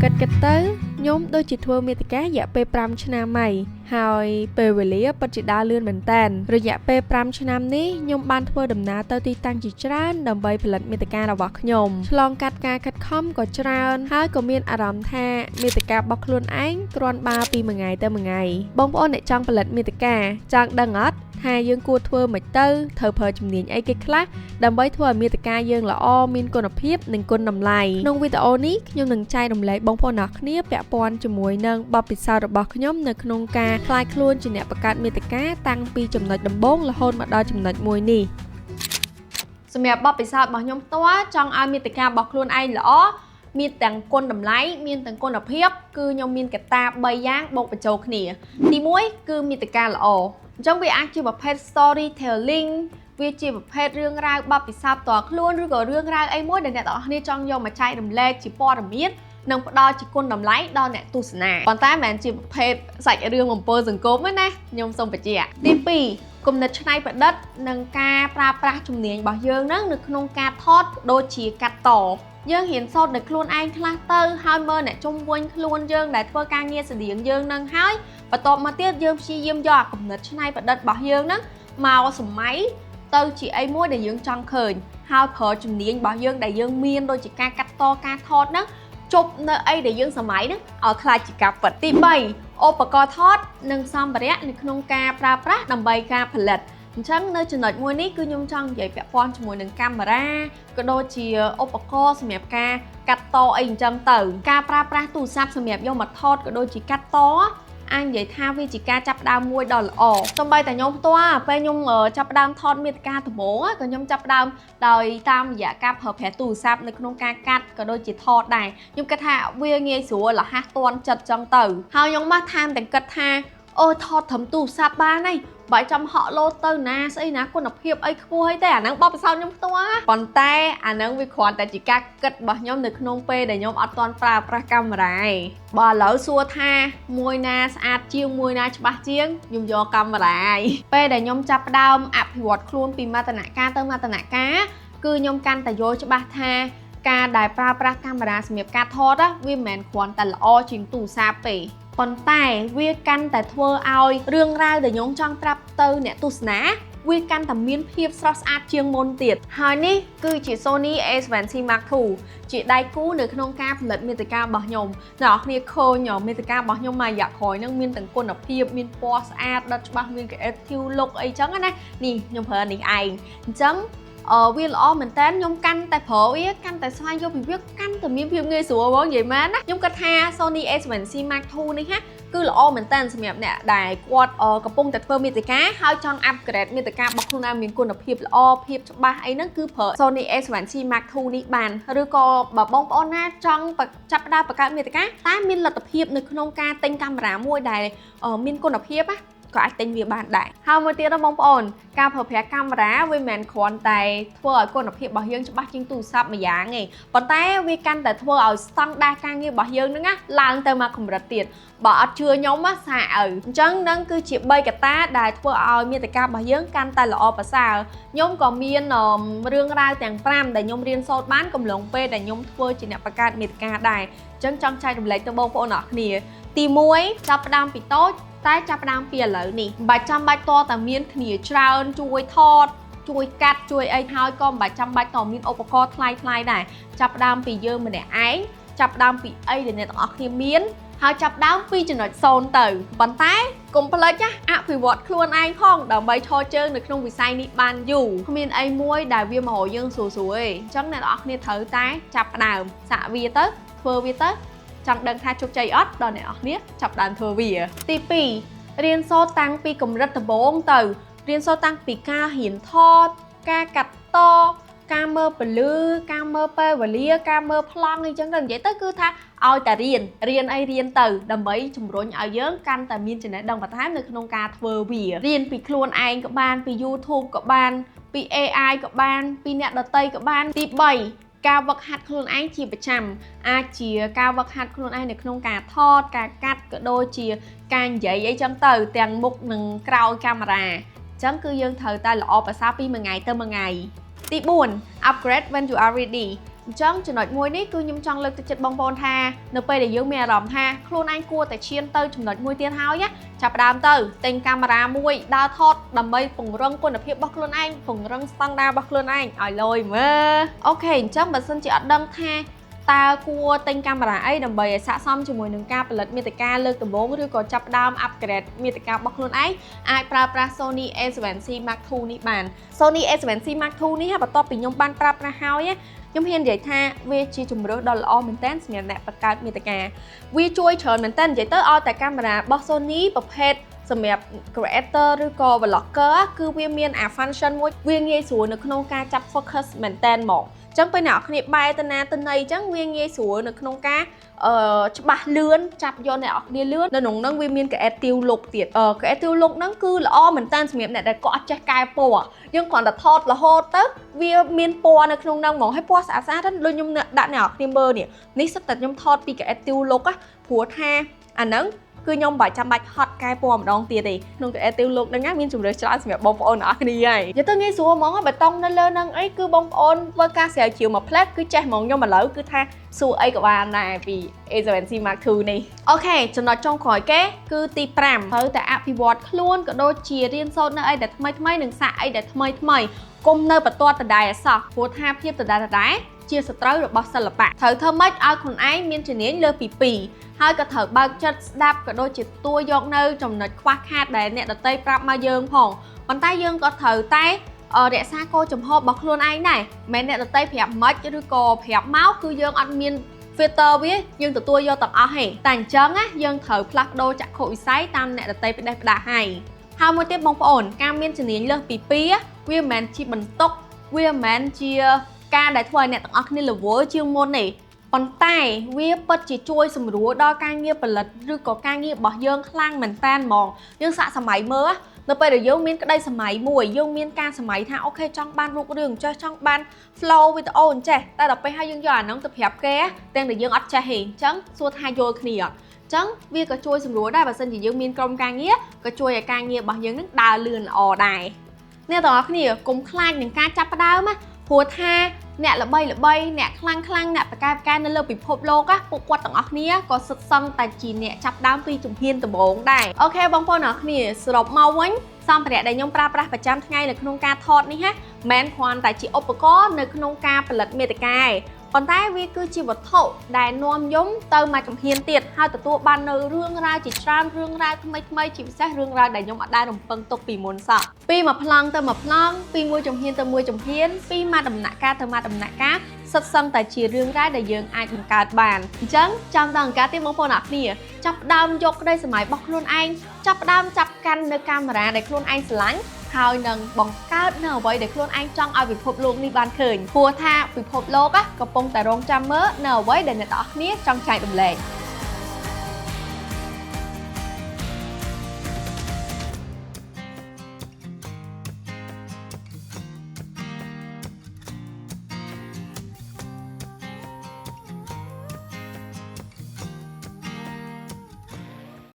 គិតគិតទៅខ្ញុំដូចជាធ្វើមាតិការយៈពេល5ឆ្នាំហើយហើយពេលវេលាពិតជាដើរលឿនមែនតើរយៈពេល5ឆ្នាំនេះខ្ញុំបានធ្វើដំណើរទៅទីតាំងជាច្រើនដើម្បីផលិតមាតិការបស់ខ្ញុំឆ្លងកាត់ការខិតខំក៏ច្រើនហើយក៏មានអារម្មណ៍ថាមាតិការបស់ខ្លួនឯងគ្រាន់បើពីមួយថ្ងៃទៅមួយថ្ងៃបងប្អូនអ្នកចង់ផលិតមាតិកាចង់ដឹងអត់ថាយើងគួរធ្វើមិនទៅត្រូវប្រើជំនាញអីគេខ្លះដើម្បីធ្វើឲ្យមាតិកាយើងល្អមានគុណភាពនិងគុណតម្លៃក្នុងវីដេអូនេះខ្ញុំនឹងចែករំលែកបងប្អូនអរគ្នាពាក់ព័ន្ធជាមួយនឹងបទពិសោធន៍របស់ខ្ញុំនៅក្នុងការក្លាយខ្លួនជាអ្នកបង្កើតមាតិកាតាំងពីចំណុចដំបូងរហូតមកដល់ចំណុចមួយនេះសម្រាប់បទពិសោធន៍របស់ខ្ញុំផ្ទាល់ចង់ឲ្យមាតិការបស់ខ្លួនឯងល្អមានទាំងគុណតម្លៃមានទាំងគុណភាពគឺខ្ញុំមានកត្តា3យ៉ាងបូកបញ្ចូលគ្នាទី1គឺមាតិកាល្អអញ្ចឹងវាអាចជាប្រភេទ storytelling វាជាប្រភេទរឿងរ៉ាវបទពិសោធន៍ផ្ទាល់ខ្លួនឬក៏រឿងរ៉ាវអីមួយដែលអ្នកទាំងអស់គ្នាចង់យកមកចែករំលែកជាព័ត៌មាននិងផ្ដល់ជាគុណតម្លៃដល់អ្នកទស្សនាប៉ុន្តែមិនមែនជាប្រភេទសាច់រឿងអំពើសង្គមទេណាខ្ញុំសូមបញ្ជាក់ទី2គំនិតច្នៃប្រឌិតនិងការប្រើប្រាស់ជំនាញរបស់យើងហ្នឹងនៅក្នុងការថតដូចជាកាត់តយើងរៀនសូត្រដោយខ្លួនឯងខ្លះទៅហើយមើលអ្នកជុំវិញខ្លួនយើងដែលធ្វើការងារស្តៀងយើងនឹងហើយបន្ទាប់មកទៀតយើងព្យាយាមយកអាគំនិតច្នៃប្រឌិតរបស់យើងហ្នឹងមកសម័យទៅជាអីមួយដែលយើងចង់ឃើញហើយប្រើជំនាញរបស់យើងដែលយើងមានដូចជាការកាត់តការថតហ្នឹងជប់នៅអីដែលយើងសម័យហ្នឹងឲ្យក្លាយជាការពិតទី3ឧបករណ៍ថតនិងសម្ភារៈនៅក្នុងការប្រើប្រាស់ដើម្បីការផលិតអញ្ចឹងនៅចំណុចមួយនេះគឺខ្ញុំចង់និយាយពាក់ព័ន្ធជាមួយនឹងកាមេរ៉ាក៏ដូចជាឧបករណ៍សម្រាប់ការកាត់តអីអញ្ចឹងទៅការប្រើប្រាស់ទូរស័ព្ទសម្រាប់យកមកថតក៏ដូចជាកាត់តអាចនិយាយថាវាជាការចាប់ផ្ដើមមួយដ៏ល្អសូម្បីតែខ្ញុំផ្ទាល់ពេលខ្ញុំចាប់ផ្ដើមថតមាតិកាដំបូងក៏ខ្ញុំចាប់ផ្ដើមដោយតាមរយៈការប្រើប្រាស់ទូរស័ព្ទនៅក្នុងការកាត់ក៏ដូចជាថតដែរខ្ញុំគិតថាវាងាយស្រួលរហ័សទាន់ចិត្តចឹងទៅហើយខ្ញុំមកថែមទាំងគិតថាអូថតត្រឹមទូរស័ព្ទបានហើយបើចាំហក់លោតទៅណាស្អីណាគុណភាពអីខ្ពស់អីទេអាហ្នឹងបបពិសោធន៍ខ្ញុំផ្ទាល់ប៉ុន្តែអាហ្នឹងវាគ្រាន់តែជាការគិតរបស់ខ្ញុំនៅក្នុងពេលដែលខ្ញុំអត់ទាន់ប្រើប្រាស់កាមេរ៉ាឯងបើឥឡូវសួរថាមួយណាស្អាតជាងមួយណាច្បាស់ជាងខ្ញុំយកកាមេរ៉ាឯងពេលដែលខ្ញុំចាប់ផ្ដើមអភិវឌ្ឍខ្លួនពីមតនការទៅមតនការគឺខ្ញុំកាន់តែយល់ច្បាស់ថាការដែលប្រើប្រាស់កាមេរ៉ាសម្រាប់ការថតវាមិនមែនគ្រាន់តែល្អជាងទូរស័ព្ទទេប៉ុន្តែវាកាន់តែធ្វើឲ្យរឿងរ៉ាវដែលខ្ញុំចង់ប្រាប់ទៅអ្នកទស្សនាវាកាន់តែមានភាពស្រស់ស្អាតជាងមុនទៀតហើយនេះគឺជា Sony A7C Mark II ជាដៃគូនៅក្នុងការផលិតមាតិការបស់ខ្ញុំអ្នកនរគ្នាឃើញមាតិការបស់ខ្ញុំមួយរយៈក្រោយហ្នឹងមានទាំងគុណភាពមានពណ៌ស្អាតដិតច្បាស់មាន creative look អីចឹងណានេះខ្ញុំប្រើនេះឯងអញ្ចឹងអឺវាល្អមែនតើខ្ញុំកាន់តែប្រើវាកាន់តែស្វែងយល់ពីវាកាន់តែមានភាពងាយស្រួលហ្មងនិយាយមែនណាខ្ញុំគិតថា Sony A7C Mark II នេះហាគឺល្អមែនតើសម្រាប់អ្នកដែលគាត់កំពុងតែធ្វើមាតិកាហើយចង់ upgrade មាតិការបស់ខ្លួនឯងមានគុណភាពល្អភាពច្បាស់អីហ្នឹងគឺប្រើ Sony A7C Mark II នេះបានឬក៏បើបងប្អូនណាចង់ចាប់ផ្ដើមបង្កើតមាតិកាតែមានលទ្ធភាពនៅក្នុងការទិញកាមេរ៉ាមួយដែលមានគុណភាពណាក៏អាចទិញវាបានដែរហើយមួយទៀតណាបងប្អូនការប្រើប្រាស់កាមេរ៉ាវាមិនមែនគ្រាន់តែធ្វើឲ្យគុណភាពរបស់យើងច្បាស់ជាងទូរស័ព្ទមួយយ៉ាងទេប៉ុន្តែវាកាន់តែធ្វើឲ្យស្តង់ដារការងាររបស់យើងហ្នឹងណាឡើងទៅមកកម្រិតទៀតបើអត់ជឿខ្ញុំណាសាកឪអញ្ចឹងនឹងគឺជា3កត្តាដែលធ្វើឲ្យមាតិការបស់យើងកាន់តែល្អប្រសើរខ្ញុំក៏មានរឿងរ៉ាវទាំង5ដែលខ្ញុំរៀនសូត្របានកំឡុងពេលដែលខ្ញុំធ្វើជាអ្នកបង្កើតមាតិកាដែរអញ្ចឹងចង់ចែករំលែកទៅបងប្អូនអរគ្នាទី1ចាប់ផ្ដើមពីតូចតែចាប់ផ្ដើមពីឥឡូវនេះមិនបាច់ចាំបាច់តតែមានគ្នាច្រើនជួយថតជួយកាត់ជួយអីហើយក៏មិនបាច់ចាំបាច់តមានឧបករណ៍ថ្លៃថ្លៃដែរចាប់ផ្ដើមពីយើងម្នាក់ឯងចាប់ផ្ដើមពីអីដែលអ្នកទាំងអស់គ្នាមានហើយចាប់ដើមពីចំណុច0ទៅប៉ុន្តែកុំភ្លេចណាអភិវឌ្ឍខ្លួនឯងផងដើម្បីឈរជើងនៅក្នុងវិស័យនេះបានយូរគ្មានអីមួយដែលវាមករកយើងស្រួលស្រួលទេអញ្ចឹងអ្នកទាំងអស់គ្នាត្រូវតែចាប់ផ្ដើមសាកវាទៅធ្វើវាទៅចង់ដឹងថាជោគជ័យអត់ដល់អ្នកនរគ្នាចាប់ដើមធ្វើវាទី2រៀនសូត្រតាំងពីកម្រិតដំបូងទៅរៀនសូត្រតាំងពីការរៀនថតការកាត់តការមើលពន្លឺការមើលពេលវេលាការមើលប្លង់អីចឹងទៅនិយាយទៅគឺថាឲ្យតែរៀនរៀនអីរៀនទៅដើម្បីជំរុញឲ្យយើងកាន់តែមានចំណេះដឹងបន្ថែមនៅក្នុងការធ្វើវារៀនពីខ្លួនឯងក៏បានពី YouTube ក៏បានពី AI ក៏បានពីអ្នកដទៃក៏បានទី3ការវឹកហាត់ខ្លួនឯងជាប្រចាំអាចជាការវឹកហាត់ខ្លួនឯងនៅក្នុងការថតការកាត់ក៏ដូចជាការនិយាយអីចឹងទៅទាំងមុខនិងក្រោយកាមេរ៉ាអញ្ចឹងគឺយើងត្រូវតែល្អប្រសើរពីមួយថ្ងៃទៅមួយថ្ងៃទី4 upgrade when you are ready។ អញ្ចឹងចំណុចមួយនេះគឺខ្ញុំចង់លើកទឹកចិត្តបងប្អូនថានៅពេលដែលយើងមានអារម្មណ៍ថាខ្លួនឯងគួរតែឈានទៅចំណុចមួយទៀតហើយចាប់ផ្ដើមទៅទិញកាមេរ៉ាមួយដើរថតដើម្បីពង្រឹងគុណភាពរបស់ខ្លួនឯងពង្រឹងស្តង់ដាររបស់ខ្លួនឯងឲ្យលយមើល OK អញ្ចឹងបើសិនជាអត់ដឹងថាតើគួរទិញកាមេរ៉ាអីដើម្បីឲ្យស័ក្តិសមជាមួយនឹងការផលិតមាតិកាលើកដំបូងឬក៏ចាប់ផ្ដើម upgrade មាតិការបស់ខ្លួនឯងអាចប្រើប្រាស់ Sony A7C Mark II នេះបាន។ Sony A7C Mark II នេះបន្ទាប់ពីខ្ញុំបានប្រើប្រាស់ហើយខ្ញុំហ៊ាននិយាយថាវាជាជម្រើសដ៏ល្អមែនទែនសម្រាប់អ្នកបង្កើតមាតិកា។វាជួយច្រើនមែនទែននិយាយទៅឲ្យតែកាមេរ៉ារបស់ Sony ប្រភេទសម្រាប់ creator ឬក៏ vlogger គឺវាមានអា function មួយវាងាយស្រួលនៅក្នុងការចាប់ focus មែនទែនហ្មងចឹងពេលអ្នកនរគ្នាបែរទៅណាទៅណីចឹងវាងាយស្រួលនៅក្នុងការច្បាស់លឿនចាប់យកអ្នកនរគ្នាលឿននៅក្នុងហ្នឹងវាមាន creative look ទៀតcreative look ហ្នឹងគឺល្អមែនតើសម្រាប់អ្នកដែលគាត់អត់ចេះកែពណ៌យើងគ្រាន់តែថតរហូតទៅវាមានពណ៌នៅក្នុងហ្នឹងហ្មងហើយពណ៌ស្អាតស្អាតដូចខ្ញុំដាក់អ្នកនរគ្នាមើលនេះនេះសិតតែខ្ញុំថតពី creative look ណាព្រោះថាអាហ្នឹងគឺខ្ញុំមិនបាច់ចាំបាច់ហត់កែពណ៌ម្ដងទៀតទេក្នុង creative look ហ្នឹងណាមានជម្រើសច្រើនសម្រាប់បងប្អូនទាំងអស់គ្នាហើយនិយាយទៅងាយស្រួលហ្មងបេតុងនៅលើហ្នឹងអីគឺបងប្អូនធ្វើការស្រាវជ្រាវមួយផ្លែតគឺចេះហ្មងខ្ញុំឥឡូវគឺថាសួរអីក៏បានដែរពី A7C Mark II នេះOK ចំណុចចុងក្រោយគេគឺទី5ត្រូវតែអភិវឌ្ឍខ្លួនក៏ដូចជារៀនសូត្រនៅអីដែលថ្មីថ្មីនិងសាកអីដែលថ្មីថ្មីកុំនៅបន្ទាត់ដដែលអសោះព្រោះថាភាពដដែលដដែលជាសត្រូវរបស់សិល្បៈត្រូវធ្វើម៉េចឲ្យខ្លួនឯងមានជំនាញលើសពី2ហើយក៏ត្រូវបើកចិត្តស្ដាប់ក៏ដូចជាទទួលយកនៅចំណុចខ្វះខាតដែលអ្នកដទៃប្រាប់មកយើងផងប៉ុន្តែយើងក៏ត្រូវតែរក្សាគោលចំហរបស់ខ្លួនឯងដែរមិនមែនអ្នកដទៃប្រាប់ម៉េចឬក៏ប្រាប់មកគឺយើងអត់មាន filter វាយើងទទួលយកទាំងអស់ទេតែអញ្ចឹងណាយើងត្រូវផ្លាស់ប្ដូរចក្ខុវិស័យតាមអ្នកដទៃផ្ដេសផ្ដាស់ហើយហើយមួយទៀតបងប្អូនការមានជំនាញលើសពី2វាមិនមែនជាបន្ទុកវាមិនមែនជាការដែលធ្វើឲ្យអ្នកទាំងអស់គ្នារវល់ជាងមុនទេប៉ុន្តែវាពិតជាជួយសម្រួលដល់ការងារផលិតឬក៏ការងាររបស់យើងខ្លាំងមែនតើហ្មងយើងសាកសម័យមើលនៅពេលដែលយើងមានក្តីសម័យមួយយើងមានការសម័យថាOK ចង់បានរូបរាងចេះចង់បាន flow វីដេអូអញ្ចេះតែដល់ពេលហើយយើងយកអាហ្នឹងទៅប្រាប់គេទាំងដែលយើងអត់ចេះទេអញ្ចឹងសួរថាយល់គ្នាអត់ចឹងវាក៏ជួយសម្រួលដែរបើសិនជាយើងមានក្រុមការងារក៏ជួយឲ្យការងាររបស់យើងនឹងដើរលឿនល្អដែរអ្នកទាំងអស់គ្នាកុំខ្លាចនឹងការចាប់ផ្ដើមណាព្រោះថាអ្នកល្បីល្បីអ្នកខ្លាំងខ្លាំងអ្នកបកកែបកែនៅលើពិភពលោកណាពួកគាត់ទាំងអស់គ្នាក៏សិតសឹងតែជាអ្នកចាប់ដើមពីជំហានដំបូងដែរ OK បងប្អូនទាំងអស់គ្នាសរុបមកវិញសម្ភារៈដែលខ្ញុំប្រើប្រាស់ប្រចាំថ្ងៃនៅក្នុងការថតនេះណាមិនគ្រាន់តែជាឧបករណ៍នៅក្នុងការផលិតមាតិកាទេប៉ុន្តែវាគឺជាវត្ថុដែលនាំយំទៅមួយជំហានទៀតហើយទទួលបាននៅរឿងរ៉ាវជាច្រើនរឿងរ៉ាវថ្មីថ្មីជាពិសេសរឿងរ៉ាវដែលខ្ញុំអត់ដែលរំពឹងទុកពីមុនសោះពីមួយប្លង់ទៅមួយប្លង់ពីមួយជំហានទៅមួយជំហានពីមួយដំណាក់កាលទៅមួយដំណាក់កាលសុទ្ធសឹងតែជារឿងរ៉ាវដែលយើងអាចបង្កើតបានអញ្ចឹងចាំដល់អង្គការទៀតបងប្អូនអរគ្នាចាប់ផ្ដើមយកក្តីសម័យរបស់ខ្លួនឯងចាប់ផ្ដើមចាប់កាន់នៅកាមេរ៉ាដែលខ្លួនឯងស្រឡាញ់ហើយនឹងបង្កើតនៅអ្វីដែលខ្លួនឯងចង់ឲ្យពិភពលោកនេះបានឃើញព្រោះថាពិភពលោកកំពុងតែរងចាំមើលនៅអ្វីដែលអ្នកទាំងអស់គ្នាចង់ចែករំលែក។